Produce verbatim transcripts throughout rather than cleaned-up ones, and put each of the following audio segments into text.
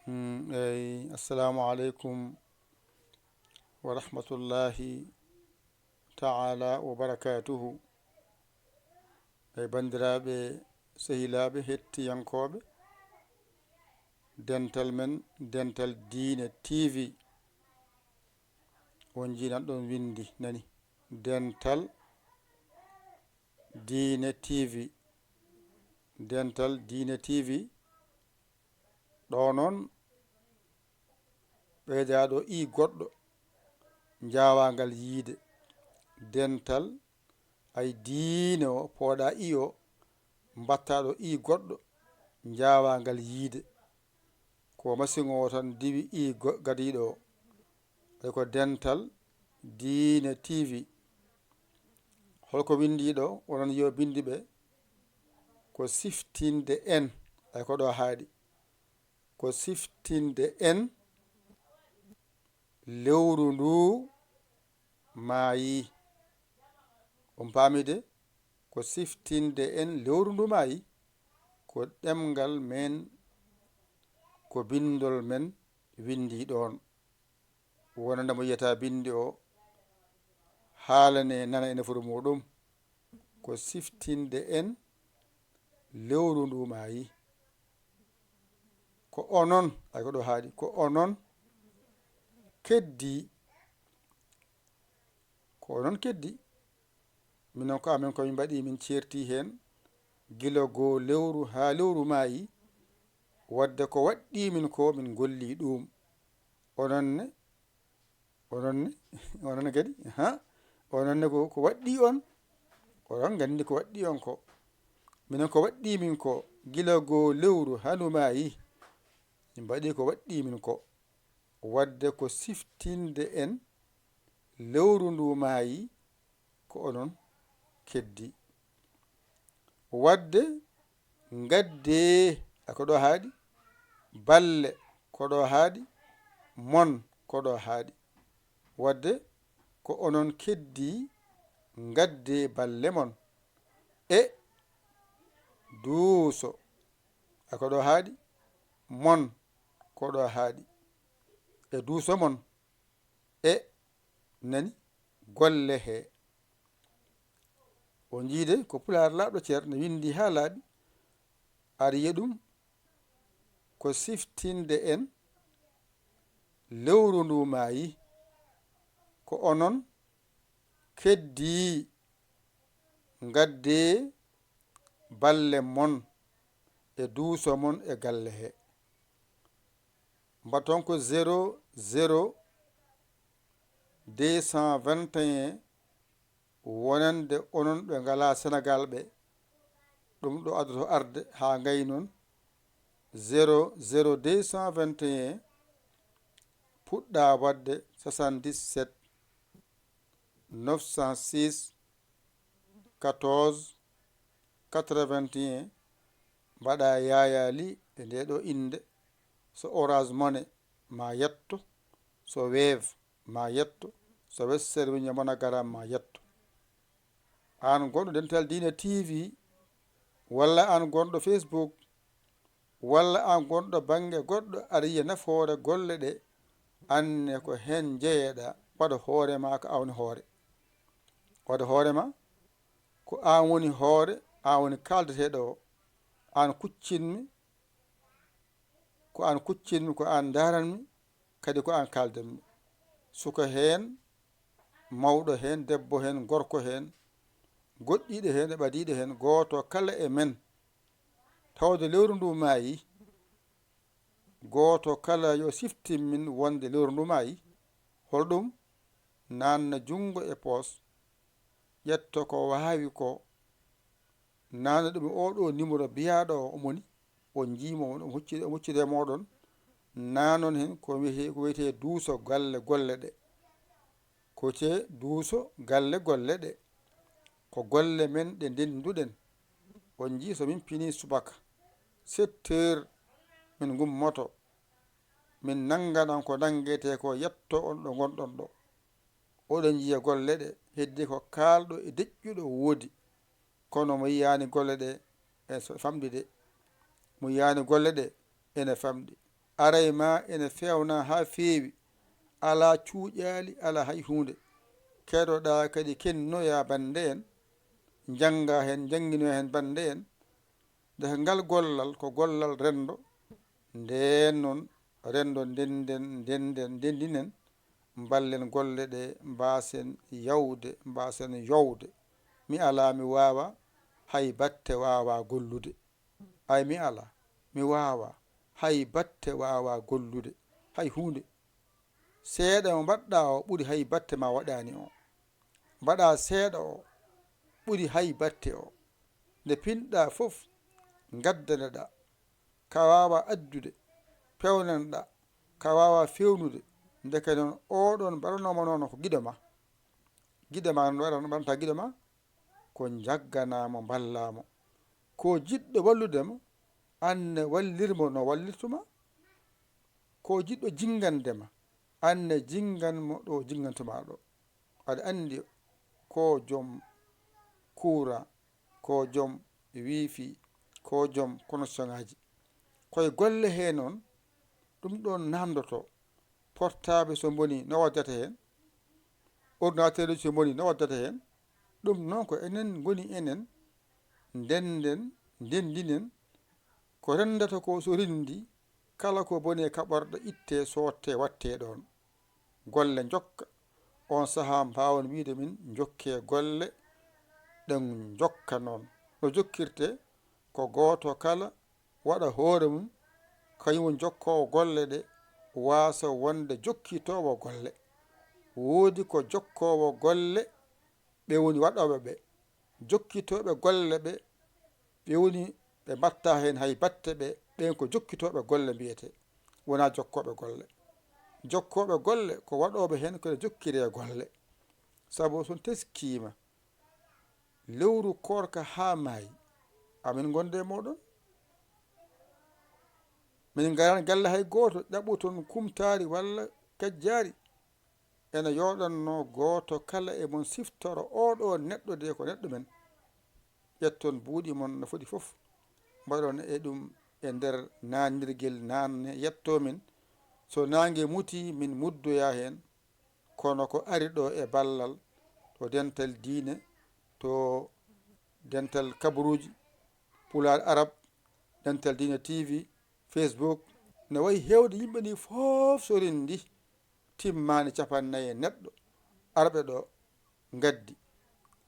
Mm, eyi, assalamu aleykum wa rahmatullahi taala wa barakatuhu. Eyi, banndiraaɓe, sehilaaɓe, hettiyankooɓe dental men, Dental Diine T V, on njiinan ɗon winndi, nani, Dental Diine T V, Dental Diine T V. Ɗo noon, ɓeydaɗo i goɗɗo, njaawangal yiide. Dental, ay diine o, pooɗa i o, mbattaɗo i goɗɗo, njaawangal yiide. Ko masiŋ o tan diwi i go-, gadiiɗo o. Ay ko Dental Diine T V. Holko winndi ɗo? Onon yo binndi ɓe. Ko siftinde en. Ay ko ɗo haaɗi. Ko siftinde en lewru ndu maayi. On paami de? Ko siftinde en lewru ndu maayi. Ko ɗemngal men, ko binndol men winndi ɗoon. Wonande mo yiyata binndi o, haalane, nana e nafoore muɗum. Ko siftinde en lewru ndu maayi. Ko onon, ay ko ɗo haaɗi, ko onon keddi, ko onon keddi. Minen ko amen ko min mbaɗi, min ceerti heen gila goo lewru haa lewru maayi. Wadde ko waɗɗii min ko, min ngolli ɗum. Onon ne, onon ne, onon ne kadi, ha? Onon ne ko, ko waɗɗii on? Oɗon nganndi ko waɗɗii on ko. Minen ko waɗɗii min ko, gila goo lewru haa ndu maayi, min mbaɗi ko waɗɗii min ko. Wadde ko siftinde en lewru ndu maayi, ko onon keddi. Wadde ngaddee, a ko ɗo haaɗi, balle ko ɗo haaɗi, mon ko ɗo haaɗi. Wadde ko onon keddi, ngaddee balle mon. E duuso, a ko ɗo haaɗi, mon ko ɗo haaɗi. E duuso mon. E nani golle he. O njiide ko Pulaar laaɓɗo cer ne winndi haa laaɓi, ari e ɗum ko siftinde en lewru ndu maayi. Ko onon keddi, ngaddee balle mon e duuso mon e galle he. Mbaton ko zéro zéro deux cent vingt et un, wonande onon ɓe ngalaa Senegaal ɓe, ɗum ɗo addoto arde haa ngaynon. Zéro zéro deux cent vingt et un, puɗɗa waɗde soixante-dix-sept neuf cent six quatorze quatre-vingt-un, mbaɗa yaayaali e nde ɗo innde. So Orange Money ma yetto, so Wave ma yetto, so Western Union MoneyGram ma yetto. Aan gonɗo Dental Diine T V, walla aan gonɗo Facebook, walla aan gonɗo bannge goɗɗo, aɗa yiya nafoore golle ɗe, anne ko heen njeyeɗaa, waɗa hoore ma ko aan woni hoore. Waɗa hoore ma ko aan woni hoore, aan woni kaaldeteeɗo o. Aan kuccinmi, ko aan kuccinmi, ko aan ndaaranmi, kadi ko aan kaaldanmi. Suka heen, mawɗo heen, debbo heen, gorko heen, goɗɗiiɗo heen e ɓadiiɗo heen, gooto kala e men, tawde lewru ndu maayi, gooto kala yo siftin min wonde lewru ndu maayi. Holɗum? Naanna junngo e poos, ƴetta ko waawi ko, naanna ɗum e oo ɗo numéro biyaaɗo o, omo ni, on njii mo, omo huccide, omo huccide e mooɗon. Naannon heen ko wiyetee, ko wiyetee duuso galle golle ɗe. Ko te duuso galle golle ɗe. Ko golle men ɗe ndennduɗen. On njii so min pinii subaka, sept heures min ngummoto, min nannganan ko nanngetee ko, yetto on ɗo ngonɗon ɗo. Oɗon njiya golle ɗe, heddi ko kaalɗo e deƴƴuɗo woodi. Kono mo yiyaani golle ɗe, e so famɗi de. Mo yiyaani golle ɗe, ene famɗi. Aray ma ene feewna haa feewi, alaa cuuƴaali, alaa hay huunde. Keɗoɗaa kadi kennoyaa bannde en, njanngaa heen, njannginoyaa heen bannde en. Ndeke ngal gollal ko gollal renndo. Ndeen noon, renndo ndennden, ndennden, ndenndinen, mballen golle ɗe mbaasen yawde, mbaasen yowde. Mi alaa, mi waawaa, hay batte waawaa gollude. Ay mi alaa, mi waawaa, hay batte waawaa gollude, hay huunde. Seeɗa mo mbaɗɗaa o ɓuri hay batte ma waɗaani o. Mbaɗaa seeɗa o ɓuri hay batte o. Nde pinɗaa fof, ngaddaneɗaa, ka waawaa addude, peewnanɗaa, ka waawaa feewnude, ndeke noon oɗoon mbaɗanooma noon ko giɗo ma. Giɗo ma noon waɗan-, waɗanta giɗo ma, ko njagganaa mo, mballaa mo. Ko jiɗɗo wallude mo, aan ne wallir mo no wallirtu ma. Ko jiɗɗo jinngande ma, aan ne jinngan mo ɗo jinngantu ma ɗo. Aɗa anndi ko joom kuuraa, ko joom wifi, ko joom connexion ŋaaji. Koye golle hee noon, ɗum ɗoon naamndotoo. Portable so bonii, no waddata heen? Ordinateur uji so bonii, no waddata heen? Ɗum noon ko enen ngoni enen, ndennden, ndenndinen, ko renndata ko so renndii, kala ko boni e kaɓorɗe ittee, soottee, wattee ɗoon. Golle njokka. Oon sahaa mbaawen wiyde min njokkee golle, ɗen njokka noon. No jokkirtee? Ko gooto kala waɗa hoore mum, kañum woni jokkoowo golle ɗe, waasa wonde jokkitoowo golle. Woodi ko jokkoowo golle, ɓe woni waɗooɓe ɓe. Jokkitooɓe golle ɓe, ɓe woni ɓe mbaɗtaa heen hay batte ɓe, ɓeen ko jokkitooɓe golle mbiyetee, wonaa jokkooɓe golle. Jokkooɓe golle ko waɗooɓe heen ko ene jokkiree golle. Sabu so on teskiima, lewru koorka haa maayi, amin ngonde e mooɗon. Min ngaraani galle hay gooto, ƴaɓɓoton kumtaari walla kajjaari. Ene yooɗannoo gooto kala e mon siftoro oo ɗoo neɗɗo de ko neɗɗo men. Ƴetton buuɗi mon no foti fof, mbaɗon e ɗum e nder naanirgel naanne, yettoo min. So naange mutii, min muddoyaa heen. Kono ko ari ɗo e ballal, to dental diine, to dental kabaruuji, Pulaar Arab, dental diine T V, Facebook, ne wayi heewde yimɓe nii fof so renndi, timmaani capannayyi e neɗɗo arɓe ɗo ngaddi.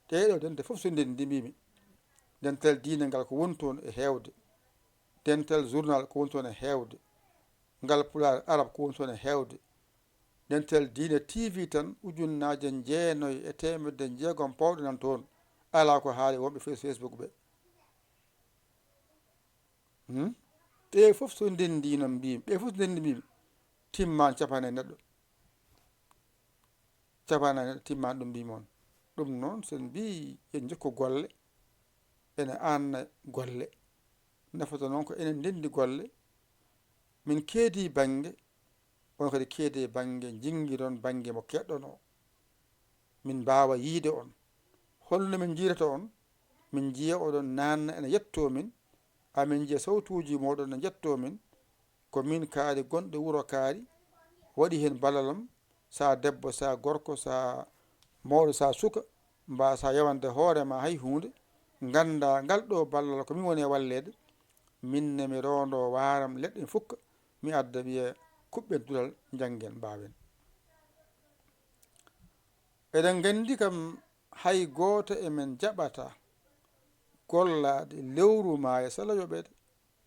Ɗee ɗo dental fof so ndenndi, mbiimi, dental diine ngal ko woni toon e heewde, dental journal ko woni toon e heewde, ngal Pulaar Arab ko woni toon e heewde, dental diine T V tan, ujunnaaje jeenayi e teemedde jeegom pawɗe nan toon, alaa ko haali wonɓe Face-, Facebook ɓe. Hmm? Ɓee fof so ndenndi noon mbiimi, ɓee fof so ndenndi mbiimi, timmaani capannayyi neɗɗo. Capannayyi neɗɗo timmaani ɗum mbiimi on. Ɗum noon, so en mbii yo en njokku golle, ene aanna golle. Nafata noon ko enen ndenndi golle, min keedi bannge, on kadi keede bannge, njingiron bannge mo keɗɗon o. Min mbaawa yiyde on. Holno min njiyrata on? Min njiya oɗon naanna ene yettoo min, amin njiya sawtuuji mooɗon ne njettoo min. Ko min kaari gonɗo wuro kaari, waɗi heen ballal am, saa debbo, saa gorko, saa mawɗo, saa suka, mbaasaa yawande hoore ma hay huunde, nganndaa ngal ɗo ballal ko min woni e walleede, min ne mi roondoo waaram leɗɗe fukka, mi adda wiya kuɓɓen duɗal, njanngen, mbaawen. Eɗen nganndi kam hay gooto e men jaɓataa gollaade lewru maayo sala yoɓeede,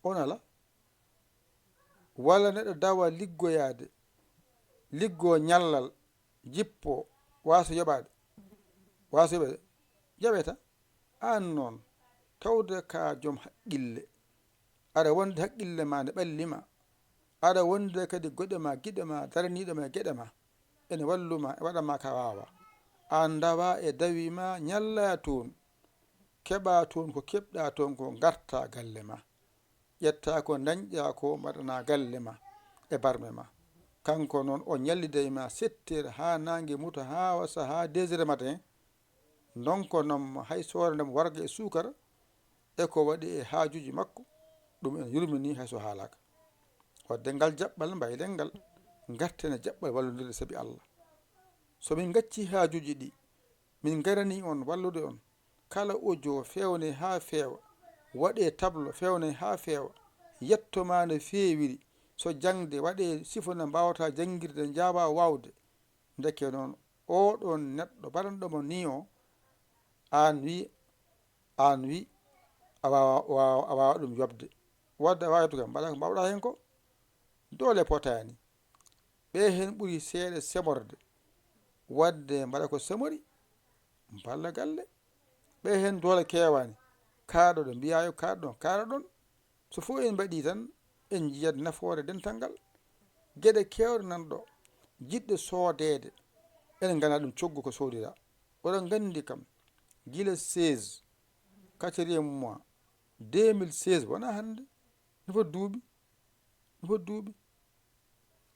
on alaa. Walla neɗɗo dawa liggoyaade, liggoo ñallal, jippoo, waasa yoɓaade, waasa yoɓeede, jaɓetaa. Aan noon, tawde ka joom haqqille, aɗa wondi haqqille ma nde ɓalli ma, aɗa wondi kadi goɗe ma, giɗo ma, daraniiɗo ma e geɗe ma, ene wallu ma, e waɗa ma ka waawaa. Aan ndawaa e dawi ma, ñallaa toon, keɓaa toon ko keɓɗaa toon ko, ngartaa galle ma. Ƴettaa ko ndañɗaa ko, mbaɗanaa galle ma e barme ma. Kanko noon, o ñallida e ma sept heures haa naange muta, haa wasa, haa deux heures matin. Ndonkonon mo hay soorande mo warga e suukara e ko waɗi e haajuuji makko, ɗum ene yurminii hay so haalaaka. Wadde ngal jaɓɓal mbaylen ngal, ngarten e jaɓɓal wallondirde sabi Allah. So min ngacci haajuuji ɗi, min ngarani on wallude on. Kala audio feewne haa feewa, waɗee tableau feewne haa feewa, yetto maa no feewiri. So jaŋde waɗee sifo no mbaawata janngirde, njaawaa waawde. Ndeke noon, oo ɗoon neɗɗo baɗanɗo mo nii o, aan wi, aan wi, a waawa, waawa, a waawa ɗum yoɓde. Wadde a waawi kam, mbaɗa ko mbaawɗaa heen ko. Doole potaani. Ɓe heen ɓuri seeɗa semorde. Wadde mbaɗa ko semori, mballa galle. Ɓe heen doole keewaani. Kaaɗoɗon, mbiyaa yo kaaɗoɗon, kaaɗoɗon. So fof en mbaɗii tan, en njiyat nafoore dental ngal. Geɗe keewɗe nan ɗo, jiɗɗe soodeede, enen ngana ɗum coggu ko soodira. Oɗon nganndi kam, gila seize, quatrième mois, deux mille seize, wona hannde, no foti duuɓi, no foti duuɓi.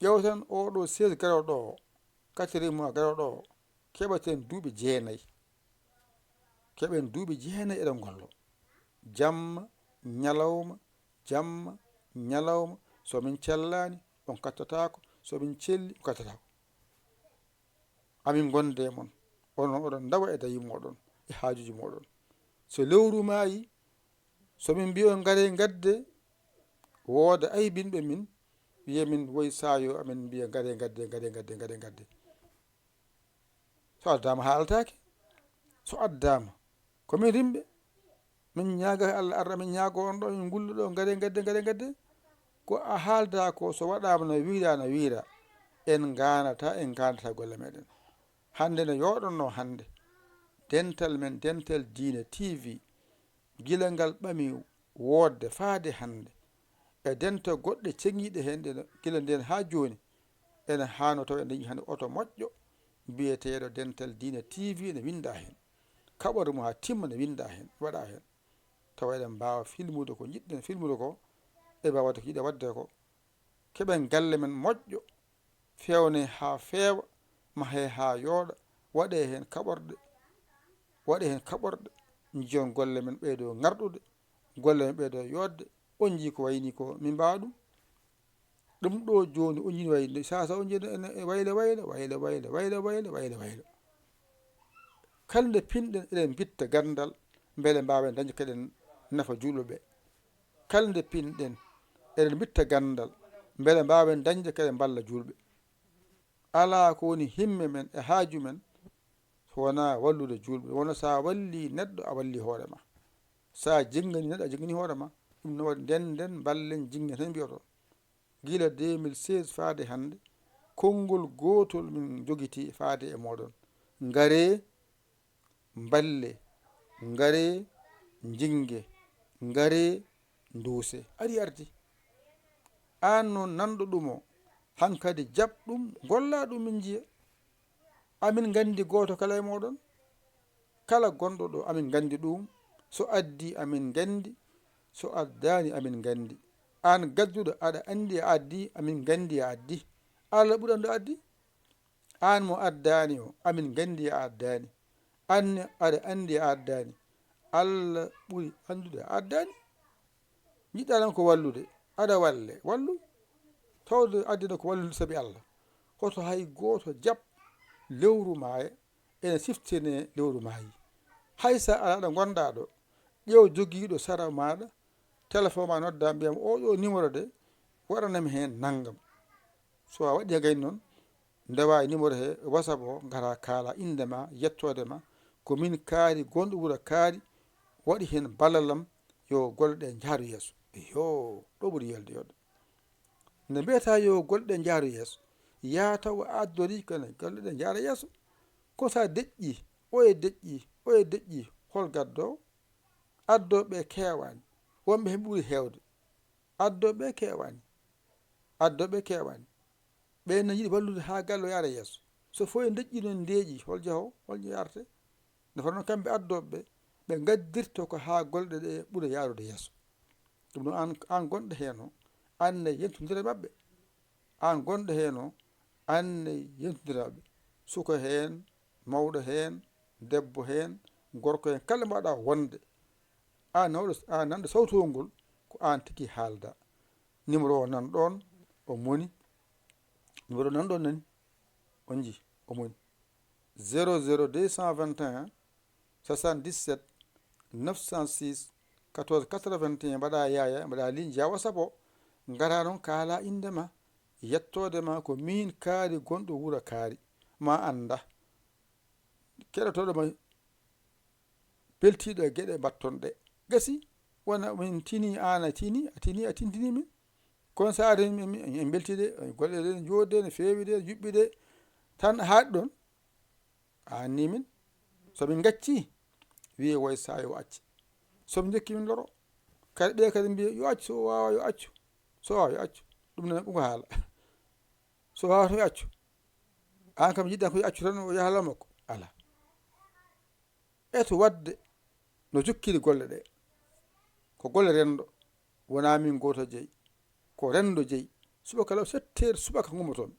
Ƴeew tan oɗo seize garooɗo o, quatrième mois garooɗo o, keɓaten duuɓi jeenayi. Keɓen duuɓi jeenayi eɗen ngollo. Jamma, ñalawma, jamma, ñalawma. So min cellaani, on kattataako. So min celli, on kattataako. Amin ngonde e mon. Onon oɗon ndawa e dayi mooɗon, e haajuuji mooɗon. So lewru maayi, so min mbiyo ngaree ngadde, wooda aybinɓe min, wiya min woy saayo, amin mbiya ngaree ngadde, ngaree ngadde, ngaree ngadde. So addaama haalataake. So addaama, ko min rimɓe. Min ñaaga Allah arra, min ñaago on ɗo, min ngullo ɗo, ngaree ngadde, ngaree ngadde. Ko a haalda ko, so waɗaama no wiira, no wiira. En ngaanata, en ngaanata golle meɗen. Hannde no yooɗonno hannde. Dental men, Dental Diine T V, gila ngal ɓami woodde faade hannde, e dente goɗɗe ceŋiiɗe heen, ɗe gila ndeen haa jooni, ene haano tawa ene dañi hannde oto moƴƴo, biyeteeɗo Dental Diine T V, ene winnda heen. Kaɓore mum haa timma ne winnda heen, waɗa heen. Tawa eɗen mbaawa filmude ko njiɗɗen filmude ko, e mbaawa waɗde ko yiɗa waɗde ko. Keɓen galle men moƴƴo, feewne haa feewa, mahee haa yooɗa, waɗee heen kaɓorɗe, waɗee heen kaɓorɗe, njiyon golle men ɓeydo ŋarɗude, golle men ɓeydo yooɗde. On njii ko wayni ko min mbaawa ɗum? Ɗum ɗo jooni, on njii wayde, sasa on njii ene, ene wayla wayla, wayla wayla, wayla wayla, wayla wayla. Kala nde pinɗen eɗen mbitta ganndal, mbele mbaawen dañde kadi nafa juulɓe ɓe. Kala nde pinɗen eɗen mbitta ganndal, mbele mbaawen dañde kadi mballa juulɓe. Alaa ko woni himme men e haaju men, so wonaa wallude juulɓe. Wona so a walli neɗɗo, a walli hoore ma. So a jinngani neɗɗo, a jinngani hoore ma. Ɗum no waɗi nden nden mballen jinngani tan mbiyoton. Gila deux mille seize faade hannde, konngol gootol min njogitii faade e mooɗon. Ngaree, mballe, ngaree, njinnge, ngaree, nduuse. Ari ardi. Aan noon nanɗo ɗum o, hankadi jaɓ ɗum, ngolla ɗum min njiya. Amin nganndi gooto kala e mooɗon. Kala gonɗo ɗo, amin nganndi ɗum. So addi, amin nganndi. So addaani, amin nganndi. Aan gadduɗo, aɗa anndi a addi, amin nganndi a addi. Allah ɓuri anndude a addi. Aan mo addaani o, amin nganndi a addaani. Aan ne aɗa anndi a addaani. Allah ɓuri anndude a addaani. Njiɗɗaa tan ko wallude, aɗa walle, wallu. Tawde addino ko wallude sabi Allah. Hoto hay gooto jaɓ lewru maaye, ene siftene lewru maayi. Hay so alaa ɗo ngonɗaa ɗo, ƴeew jogiiɗo sara maaɗa, téléphone ma nodda, mbiyam, "Oo ɗo numéro de, waɗanam heen nanngam." So a waɗi gay noon, ndewa e numéro he WhatsApp o, ngara kaala innde ma, yettoode ma, ko min kaari, gonɗo wuro kaari, waɗi heen ballalam, yo golle ɗe njaaru yeeso. Iyo, ɗo ɓuri welde yooɗde. Nde mbiyata yo golle ɗe njaaru yeeso, yaa taw a addori kene golle ɗe njaara yeeso. Ko so a deƴƴi, oye deƴƴi, oye deƴƴi, hol gaddo? Addooɓe keewaani, wonɓe heen ɓuri heewde. Addooɓe keewaani, addooɓe keewaani. Ɓeen ne njiɗi wallude haa galle o yaara yeeso. So fof en deƴƴi noon ndeeƴi, hol jeho, hol jeyaarte? Nde fotnoo kamɓe addooɓe ɓe, ɓe ngaddirta ko haa golle ɗe ɓura yaarude yeeso. Ɗum noon, aan, aan gonɗo heen o, aan ne yentondira e maɓɓe. Aan gonɗo heen o, aan ne yentondira e maɓɓe. Suka heen, mawɗo heen, debbo heen, gorko heen, kala mbaɗa wonde. Aan nawɗo, aan nanɗo sawtowol ngol, ko aan tigi haalda. Numéro o nan ɗoon, O moni. Numéro nan ɗon nani. On ji, o moni. Zéro zéro deux cent vingt et un, soixante-dix-sept, neuf cent six, quatorze quatre-vingt-un, mbaɗa Yaya, mbaɗa ligne Jawa sappo, ngara noon kaala innde ma, yettoode ma ko miin Kaari gonɗo wuro Kaari, ma annda. Keɗotooɗo ma peltiiɗo e geɗe mbatton ɗe. Gasi, wona min tini, aan a tini, a tini, a tintini min. Kono so ari min, min, min belti de, golle ɗe ne jooɗi de, ne feewi de, juɓɓi de, tan haaɗi ɗon. A anni min, so min ngacci, wiye woy sa yo acce. So min jokki min loro. Kadi ɓe kadi mbiya yo accu, so o waawa yo accu. So o waawa yo accu. Ɗum ne ɗum ko haala. So o waawa tan yo accu. An kam jiɗɗa ko yo accu tan o yaha law makko. Ala. Eto waɗde no jokkiri golle ɗe. Ko golle renndo. Wonaa min gooto jeyi. Ko renndo jeyi. Subaka law sept heures subaka ngummoton.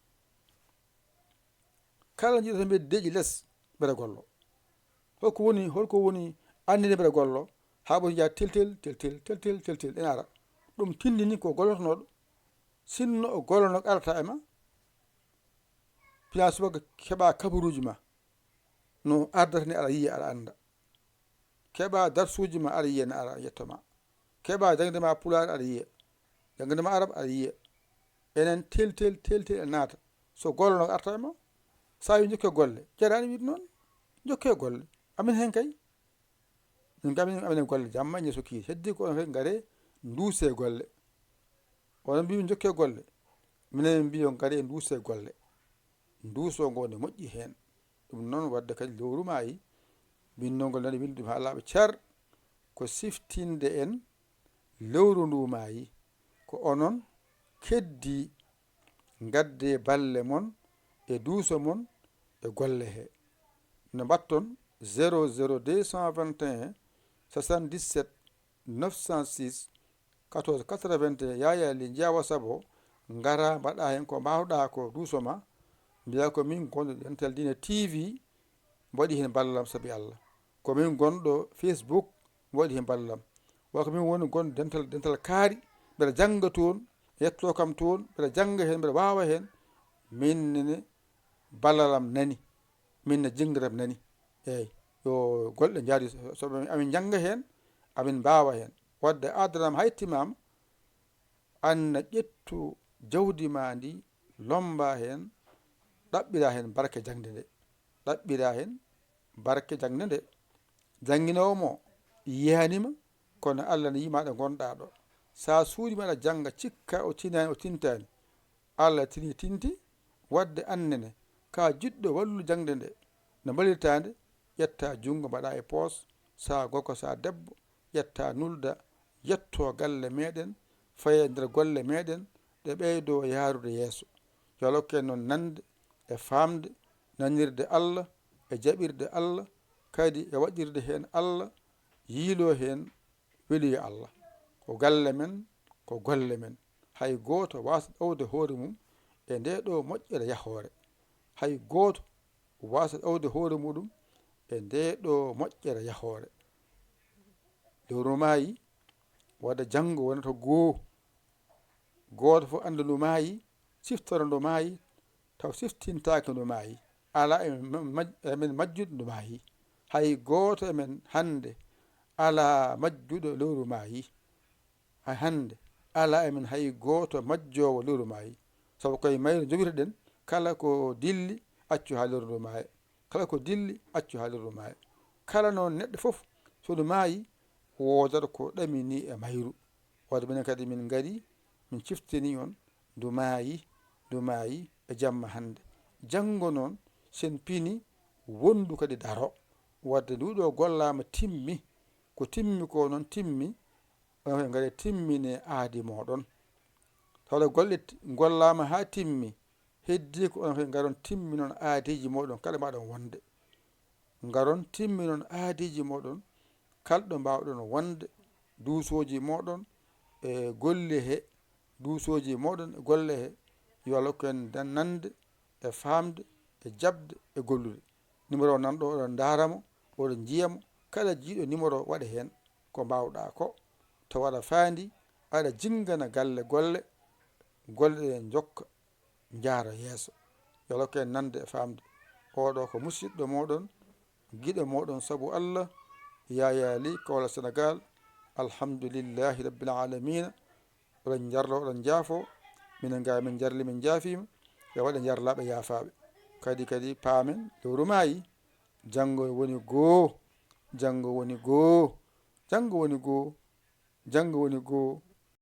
Kala jiɗata mbeɗa deƴi les mbeɗa gollo. Holko woni, holko woni anndinde mbeɗa gollo? Haa ɓoti njaha tel tel, tel tel, tel tel, tel tel, ene ara. Ɗum tindini ko gollotonooɗo. Sinno o gollono arata e ma, pina subaka keɓa kabaruuji ma. No ardata ni aɗa yiya, aɗa annda. Keɓa darsuuji ma aɗa yiya, ne ara yetto ma. Keɓa jaŋde ma pulaar aɗa yiya. Jaŋde ma arab aɗa yiya. Enen tel tel, tel tel e naata. So gollono arta e ma. Sa wi jokke golle. Jaraani wiide noon. Jokke golle. Amin heen kay. Min kam, amin, amin e golle jamma, ñeso kiir. Heddi ko onon kadi ngare nduuse golle. Onon mbi min jokke golle. Minen mbi on ngare nduuse golle. Nduuso ngo ne moƴƴi heen. Ɗum noon waɗde kadi lowru maayi. Min noon ngol nani winde ɗum haa laaɓa cer. Ko siftinde en lowru ndu maayi. Ko onon keddi ngadde balle mon e duuso mon e golle he. No mbatton zéro zéro deux cent vingt et un soixante-dix-sept neuf cent six quatorze quatre-vingt-un, Yaya Ly Jeewa Sabo, ngara mbaɗa heen ko mbaawɗa ko duuso ma, mbiya ko min gonɗo Dental Diine T V, mbaɗi heen ballam sabi Allah. Ko min gonɗo Facebook, mbaɗi heen ballam. Wa ko min woni gonɗo Dental, Dental Kaari, mbeɗa jannga toon, yetto kam toon, mbeɗa jannga heen, mbeɗa waawa heen. Min nene ballalam nani, min ne jingiram nani. Eeyi, yo golle njaadi, so, so amin njannga heen, amin mbaawa heen. Waɗde addanam hay timaama, aan na ƴettu jawdi ma ndi, lommba heen, ɗaɓɓira heen barke jaŋde nde. Ɗaɓɓira heen barke jaŋde nde. Jannginoowo mo yiyaani ma, kono Allah ne yima ɗo ngonɗa ɗo. Sa suuɗii ma aɗa jannga, cikka o tinaani, o tintaani. Allah tini, tinti, waɗde aan nene, ka jiɗɗo wallude jaŋde nde. No mballirta nde, ƴetta junngo mbaɗa e poos, sa gorko, sa debbo, ƴetta nulda, yetto galle meɗen, faye nder golle meɗen, ɗe ɓeydo yaarude yeeso. Yo Allah hokku en noon nande e faamde, nanirde Allah, e jaɓirde Allah, kadi e waɗirde heen Allah, yiilo heen weliyo Allah. Ko galle men, ko golle men. Hay gooto waasa ɗowde hoore mum e nde ɗo moƴƴere yahoore. Hay gooto waasa ɗowde hoore muɗum e nde ɗo moƴƴere yahoore. Lewru maayi, wadde janngo wonata goo. Gooto fof annda ndu maayi, siftoro ndu maayi, taw siftintaake ndu maayi. Alaa e men maj-, e men majjuɗo ndu maayi. Hay gooto e men hannde alaa majjuɗo lewru maayi. Hay hannde alaa e men hay gooto majjoowo lewru maayi. Sabu koye mayru njowirɗen, kala ko dilli, accu haa lewru ndu maaya. Kala ko dilli, accu haa lewru maaya. Kala noon neɗɗo fof, so ndu maayi, woodat ko ɗamini e mayru. Wadde minen kadi min ngari, min ciftini on, ndu maayi, ndu maayi e jamma hannde. Janngo noon, sen pini, wondu kadi daro. Wadde ndu ɗo gollaama timmi, ko timmi ko noon timmi, onon kadi ngare timmine aadi mooɗon. Tawde golle t-, gollaama haa timmi, heddii ko onon kadi ngaron timminon aadiiji mooɗon kala mbaɗon wonde. Ngaron timminon aadiiji mooɗon kala ɗo mbaawɗon wonde, duusooji mooɗon e golle he, duusooji mooɗon e golle he, yo Allah hokku en dan-, nande e faamde e jaɓde e gollude. Numéro o nan ɗo, oɗon ndaara mo, oɗon njiya mo. Kala jiiɗo numéro waɗa heen ko mbaawɗa ko, tawa aɗa faandi, aɗa jinngana galle golle, golle ɗe en jokka, njaara yeeso. Yo Allah hokku en nande e faamde. Oɗo ko musiɗɗo mooɗon, giɗo mooɗon sabu Allah, Yaya Ly, Kaolack, Sénégal. Alhamdulillahi Rabbil Alamina. Oɗon njarlo, oɗon njaafo. Minen ga min njarli, min njaafiima. Yo waɗe njarlaaɓe, yaafaaɓe. Kadi, kadi paamen lewru maayi. Janngo woni goo. Janngo woni goo. Janngo woni goo. Janngo woni goo.